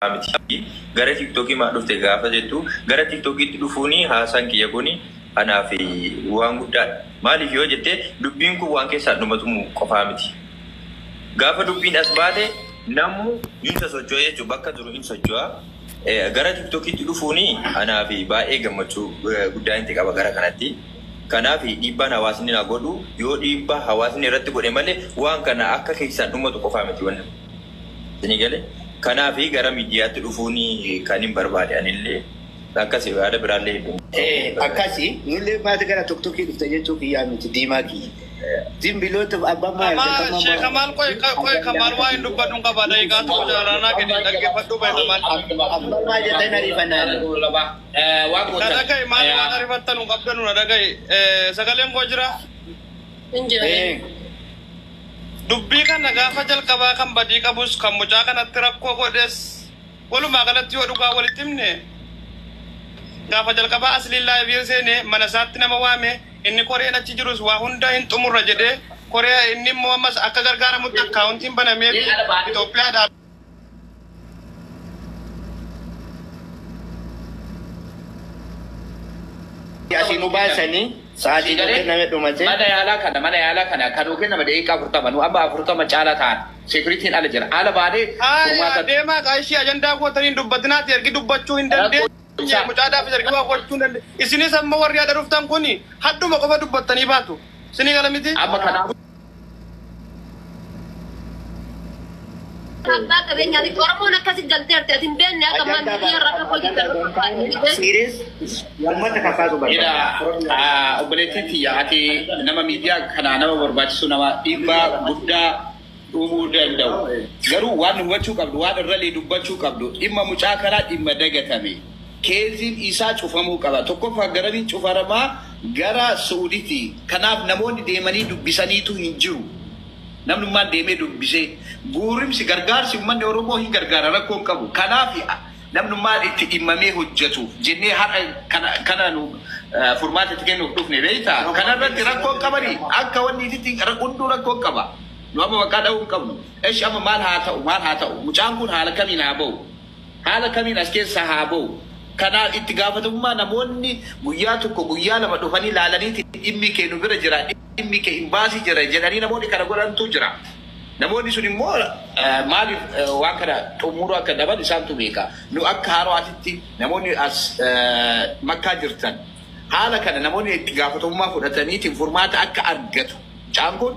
Miti. Gara TikTokii maa dhufte gaafa jettu, gara TikTokiitti dhufuuni haasaan kiyya kuni anaaf waan guddaadha. Maaliif yoo jette, dubbiin kun waan keessaan dhumatu qofaa miti. Gaafa dubbiin as baate namuu hin sosocho'a jechuudha. Bakka jiru hin socho'a. Gara TikTokiitti dhufuuni anaaf baay'ee gammachuu guddaa inni qaba gara kanatti. Kanaaf dhiibbaan hawaasni na godhu, yoo dhiibbaa hawaasni irratti godhe malee, waan kana akka keessaan dhumatu qofaa miti wanni. Isinii galee? Kanaaf gara miidiyaatti dhufuun kan hin barbaade anillee akkasii yaada biraallee hedduu. Akkasi nullee maati gara TikTokii dhufte jechuu kiyyaa miti, diimaa kiyya. Zimbiloota abbaan maal? Kamal, Sheekh Kamal, qoy qoy, Kamal, waa hin dubbadhu qaba, daqiiqaa tokko jaalanaa gadi dhaggeeffadhu bahe, Kamal. Abbaan maal jettee ariifannaa? Na dhagahi, maal waan ariifattan hin qabdanu, na dhagahi. Sagaleen koo jira. Hin jira. Dubbii kana gaafa jalqabaa kan badii qabus, kan mucaa kanatti rakkoo godhes, walumaa galatti yoo dhugaa walitti himne, gaafa jalqabaa asliin live seene mana isaatti nama waame. Inni koreen achi jirus waa hunda hin xumurra jedhee, koree inni immoo ammas akka gargaaramutti akkaawuntiin banamee Itoophiyaadhaa Asii nu baasanii sa'aatii tokko nama dhumate. Mana yaalaa kana kan nuu kennama daqiiqaa 40, nu amma 40 caalaa ta'an seekuritiin ala jira. Ala baanee Haa deemaa, qaashii ajandaa gootaniin dubbatinaati, ergi dubbachuu hin dandeenye. Mucaadhaaf ergi waa gochuu hin dandeenye. Isinis amma warri haadha dhuftan kuni hadduma qofa dubbattanii baatu. Isinii gala miti? Amma kanaaf Abbaa qabeenyaati. Oromoon akkasi galteerte, ati hin beekne akka maal biyya irraa akka hojjetan. Serious uummata kakaasu Ila barbaada. Obboleettii tiyya, ati nama miidiyaa kanaa nama barbaachisu, nama dhiibbaa guddaa uumuu danda'u. Garuu waan hubachuu qabdu, waan irralee dubbachuu qabdu, dhimma mucaa kanaa dhimma dagatame. Keeziin isaa cufamuu qaba. Tokkoffaa garamiin cufaramaa gara Suudiiti. Kanaaf namoonni deemanii dubbisaniitu hin jiru. Namnummaan deemee dubbisee guurimsi gargaarsi uummanni Oromoo hin gargaara, rakkoo hin qabu. Kanaaf namnummaan itti dhimmamee hojjetuuf jennee har'a kana nu furmaata itti kennuuf dhufne, beektaa? Kanarratti rakkoo hin qabani, akka wanni itti hunduu rakkoo hin qaba. Nu amma maqaa dha'uu hin qabnu. Eshi, amma maal haa ta'u, maal haa ta'u, mucaan kun haala kamiin haa ba'u? Haala kamiin as keessa haa ba'u? Kanaaf itti gaafatamummaa namoonni guyyaa tokko guyyaa lama dhufanii ilaalaniiti dhimmi kee nu bira jira, dhimmi kee imbaasii jira jedhanii namoonni kana godhantu jira. Namoonni sun immoo maaliif waan kana xumuruu akka dhaban isaantu beeka. Nu akka haaro'aatitti namoonni as makkaa jirtan haala kana namoonni itti gaafatamummaa fudhataniitiin furmaata akka argatu. Mucaan kun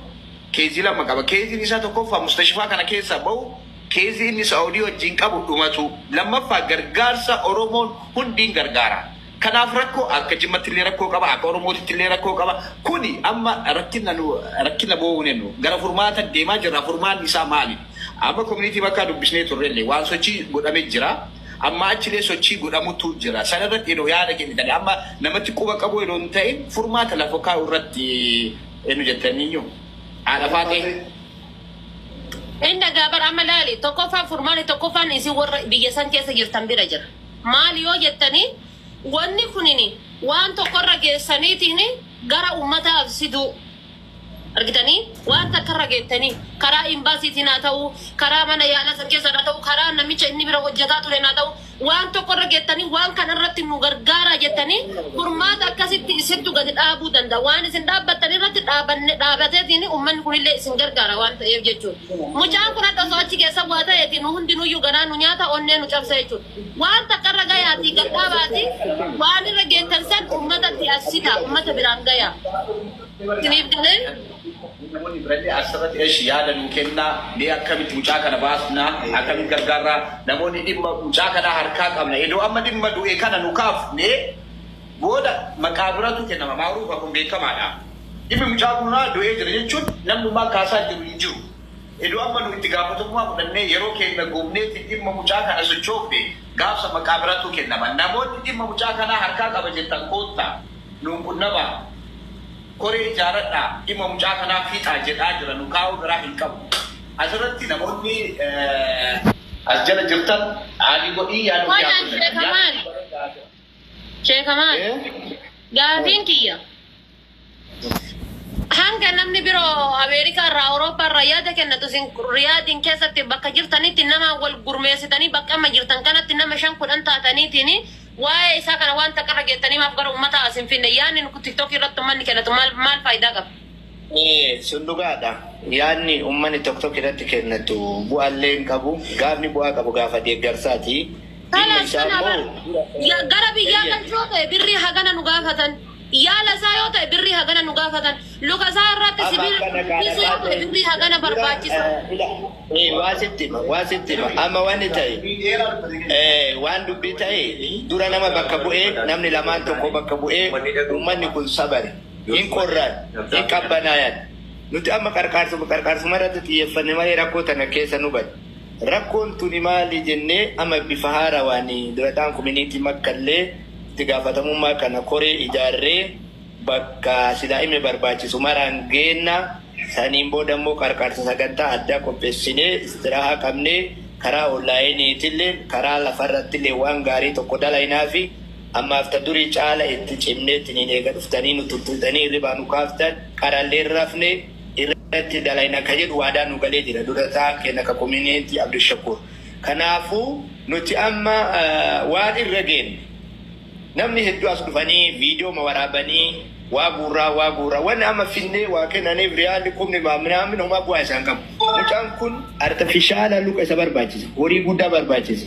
keezii lama qaba. Keeziin isaa tokkoffaa mustashfaa kana keessa bahu, keezii inni Saa'udii wajjin qabu dhumatu. Lammaffaa gargaarsa Oromoon hundiin gargaara. Kanaaf rakkoo akka Jimmatti illee rakkoo qaba, akka Oromootitti illee rakkoo qaba. Kuni amma rakkina nu rakkina boo'uun nu gara furmaata deemaa jirra. Furmaanni isaa maali? Amma community bakka dubbisnee turrellee waan sochii godhamee jira. Amma achilee sochii godhamutu jira. Sana irratti yeroo yaada kennitan, amma namatti quba qabu yeroo hin ta'in, furmaata lafa kaa'u irratti eenyu jettaniyyuu? Haadha faatee. Inni dhagaa amma laali, tokkoffaan furmaani tokkoffaan isin warra biyya san keessa jirtan bira jira. Maali yoo jettanii, wanni kunini waan tokkorra geessaniitiin gara uummataaf siduu argitanii, waan takkarra geettanii karaa imbaasiitiin haa ta'u, karaa mana yaalaa san keessa haa ta'u, karaa namicha inni bira hojjetaa ture haa ta'u, waan tokkorra geettanii waan kana irratti nu gargaaraa jettanii furmaata akkasitti isintu gadi dhaabuu danda'a. Waan isin dhaabbattan irratti dhaabanne dhaabateetiin uummanni kunillee isin gargaara waan ta'eef jechuudha. Mucaan kun akka osoo achi keessa waa ta'eetiin nu hundinuyyuu garaa nu nyaata, onnee nu cabsa jechuudha. Waan takkarra gayaatii gad dhaabaati, waan irra geettan san uummatatti as sita, uummata biraan gayaa. Isiniif galee? Namoonni birallee asirratti eshi yaada nuu kennaa mee, akkamitti mucaa kana baasnaa, akkamitti gargaarraa? Namoonni dhimma mucaa kanaa harkaa qabna, iddoo amma dhimma du'e kana nu kaafne booda maqaa biratu kennama. Maaruufa kun beekamaadha. Dhimmi mucaa kunaa du'ee jira jechuun namnummaa kaasaa jiru hin jiru. Iddoo amma nu itti gaafatamummaa fudhannee yeroo keenya goofneetti dhimma mucaa kana sochoofne, gaafsa maqaa biratu kennama. Namoonni dhimma mucaa kanaa harkaa qaba jettan koottaa nuun qunnamaa. Koree ijaaradhaa, dhimma mucaa kanaa fiixaa jedhaa jira, nu kaa'uu biraa hin qabu. Asirratti namoonni as jala jirtan haali godhii yaaduu. Waan Sheekamaan. Sheekamaan. Gaafiin kiyya. Hanga namni biroo Ameerikaa irraa Awurooppaa irraa yaada kennatu isin Riyaadiin keessatti bakka jirtanitti nama wal gurmeessitanii bakka amma jirtan kanatti nama 5 10 taataniitiin waa'ee isaa kana waan takka irra geettanii maaf gara uummata as hin finne yaadni nu tiktookii irratti uummanni kennatu maal maal faayidaa qaba? Sun dhugaadha. Yaadni uummanni tokko tokko irratti kennatu bu'aallee hin qabu. Gaafni bu'aa qabu gaafa deeggarsaati. Dhimma Kalaas isaa kana bar immoo gara biyyaa galchoo ta'e birrii hagana nu gaafatan. Yaala isaa yoo ta'e birrii hagana nu gaafatan. Luka isaa irratti Amma sibiila akkana kaadha dhiisuu yoo ta'e taate birrii hagana dura barbaachisa. waa sitti hima waa sitti hima amma wanni ta'e waan dubbii ta'e dura nama bakka bu'ee namni lamaan tokko bakka bu'ee uummanni kun sabare hin qorraan hin qabbanaayan nuti amma qarqaarsuma qarqaarsuma irratti xiyyeeffanne malee rakkoo tana keessa nu bade rakkoon tuni maali jennee amma bifa haarawaan durataan community makkallee itti gaafatamummaa kana koree ijaarree bakka silaa hime barbaachisu maraan geenna saniin booda immoo qarqaarsa sagantaa addaa qopheessinee istirahaa qabnee karaa onlaayiniitillee karaa lafarrattillee waan gaarii tokko dalaynaa fi ammaaf ta durii caala itti cimnee ittiin eega dhuftanii nu tuttuutanii hirribaa nu kaaftan qarallee rafne irratti dalayna ka jedhu waadaa nu galee jira dura ta'an keenya ka community Abdushakur. Kanaafuu nuti amma waan irra geenne namni hedduu as dhufanii viidiyoo ma waraabanii waa guurraa waa guurraa wanni amma finnee waa kennaniif riyaalli kumni maaminaamni homaa bu'aa isaan qabu. Mucaan kun artifishaala luka isa barbaachisa horii guddaa barbaachisa.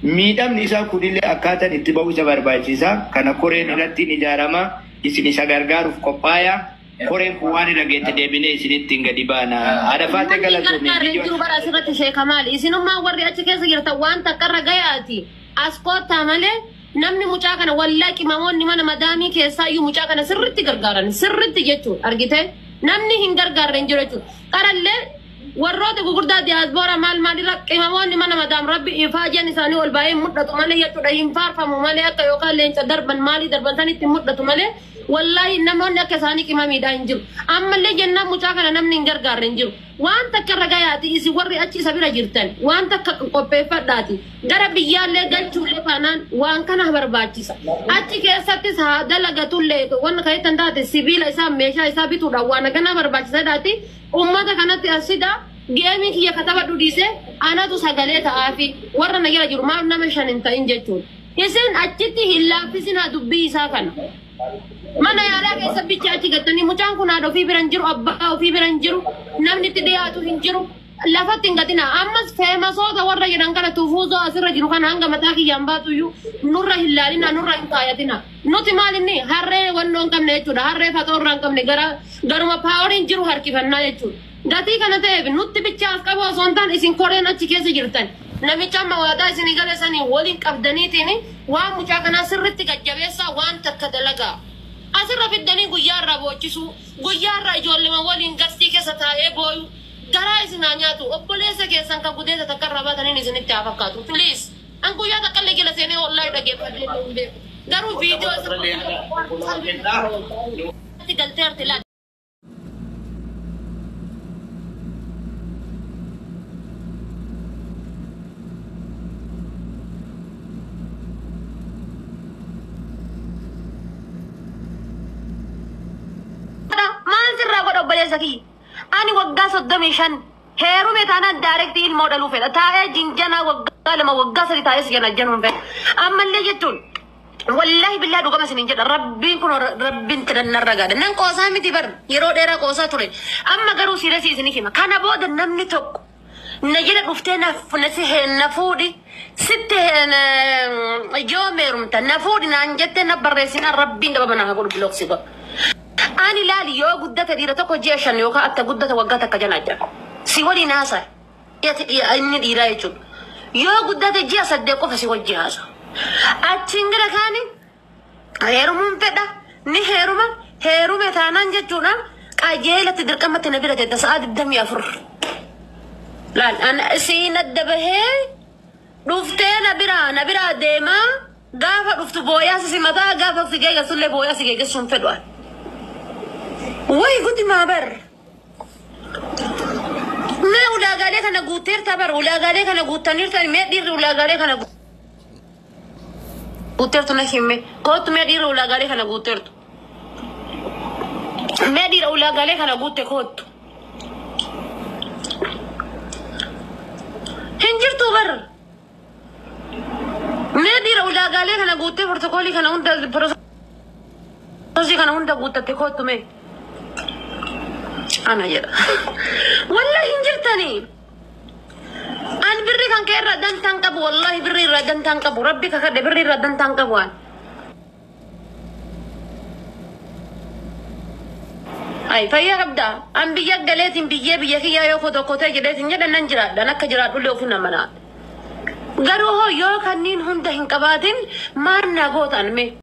Miidhamni isaa kunillee akkaataan itti bahu isa barbaachisa. Kana koreen irratti ni ijaarama isin isa gargaaruuf qophaaya. Koreen kun waan irra geette deebinee isinitti hin gadi baana. Haadha faatee Namni hin galatoomee gargaarre hin viidiyoo jiru bara asirratti sheeka maali? Isinummaa warri achi keessa jirtan waan takka irra gayaati. As koottaa malee namni mucaa kana wallaa qimamoonni mana madaamii keessaa iyyuu mucaa kana sirritti gargaaran sirritti jechuudha argite namni hin gargaarre hin jiru jechuudha. Qarallee warroota gugurdaa diyaasboora maal maalirra qimamoonni mana madaam rabbi ifaajeen isaanii ol baay'ee mul'atu malee jechuudha hin faarfamu malee akka yookaan leenca darban maalii darban sanitti mul'atu malee wallaahi namoonni akka isaanii qimamiidhaa hin jiru. Ammallee jennaan mucaa kana namni hin gargaarre hin jiru. Waan takka irra gayaati isin warri achi isa bira jirtan waan takka qopheeffadhaati. Gara biyyaallee galchuullee taanaan waan kana barbaachisa. Achi keessattis haa dalagatullee wanna kan taate sibiila isaa meeshaa isaa bituudhaan waan akkana barbaachisaadhaati. Uummata kanatti asidaa geemii kiyya kataba dhudhiisee anatu sagalee ta'aafi warra na jala jiru maaf nama 5 hin ta'in jechuudha. Isin achitti hin laaffisinaa dubbii isaa kana. Mana yaalaa keessa bicha achi gattanii mucaan kun haadha ofii bira hin jiru, abbaa ofii bira hin jiru, namni itti dhiyaatu hin jiru. Lafatti hin gatina. Ammas feemasoota warra jedhan kana tufuuzoo asirra jiru kana hanga mataa kiyyaan baatuyyuu nurra hin laalina, nurra hin kaayatina. Nuti maal inni harree wannoo hin qabne jechuudha. Harree faxoo irraa hin qabne gara garuma paawariin jiru harkifannaa jechuudha. Gatii kana ta'eef nutti bicha as qabu osoo hin taane isin koreen achi keessa jirtan. Namicha amma waadaa isinii gale sanii waliin qabdaniitiin waan mucaa kanaa sirritti gajjabeessaa waan takka dalagaa. Asirra fiddanii guyyaa irraa boochisuu, guyyaa irraa ijoollema waliin gastii keessa taa'ee booyu, garaa isin haa nyaatu, obboleessa keessan kan gudeessa takka irraa baataniin isinitti haa fakkaatu. Please, an guyyaa takka illee jala seenee wallaahi dhaggeeffadhee hin beeku. Garuu viidiyoo isa galteerti laata. Maal sirraa godha obboleessa kiyya? Ani waggaa 35 heerume taanaan daarektii ilmoo dhaluu fedha. Taa'ee jinjanaa waggaa 2 waggaa 3 taa'ee si janajjanuun fedha. Ammallee jechuun wallaahi billaa dhugama isiniin jedha. Rabbiin kun rabbiin tidannarra gaadha. Nan qoosaa miti bar yeroo dheeraa qoosaa ture. Amma garuu siirasii isinii hima. Kana booda namni tokko na jala dhuftee na fuudhi sitti yoo meerumta na fuudhi naan jettee na barreessinaan rabbiin dhabama na haa godhu bilooksi godha. Ani laali yoo guddate dhiira tokko ji'a 5 yookaan atta guddate waggaa takka janaa jira. Si waliin haasa. Inni dhiiraa jechuudha. Yoo guddate ji'a 8 qofa si wajji haasa. Achiin gara kaani heerumuun fedha ni heeruma heerume taanaan jechuudha qajeelatti dirqamatti na bira teetta sa'a 24. Laal an siin adda bahee dhuftee na biraa deemaa gaafa dhuftu booyaa si simataa gaafa si geeggessullee booyaa si geeggessuun fedhu an. Way gudi maa bar. Mee ulaagaalee kana guutteerta bar ulaagaalee kana guuttaniirta mee dhiirri ulaagaalee kana guutteertu na himme kootu mee dhiirri ulaagaalee kana guutteertu. Mee dhiira ulaagaalee kana guutte kootu. Hin jirtu bar. Mee dhiira ulaagaalee kana guuttee protokoolii kana hunda prosesii kana hunda guuttatte koottu mee. Ana jedha. Wallahi hin jirtanii. An birri kan kee irraa dantaan qabu, wallahi birri irraa dantaan qabu, rabbi kakadhe, birri irraa dantaan qabu an. Ay, fayyaa qabdaa. An biyya galeetiin biyyee biyya kiyyaa yoo kotokkotee jedheetiin jedhan nan jiraadha. An akka jiraadhullee ofii nama naa. Garuu hoo yoo kanneen hunda hin qabaatin maal naa gootan mee?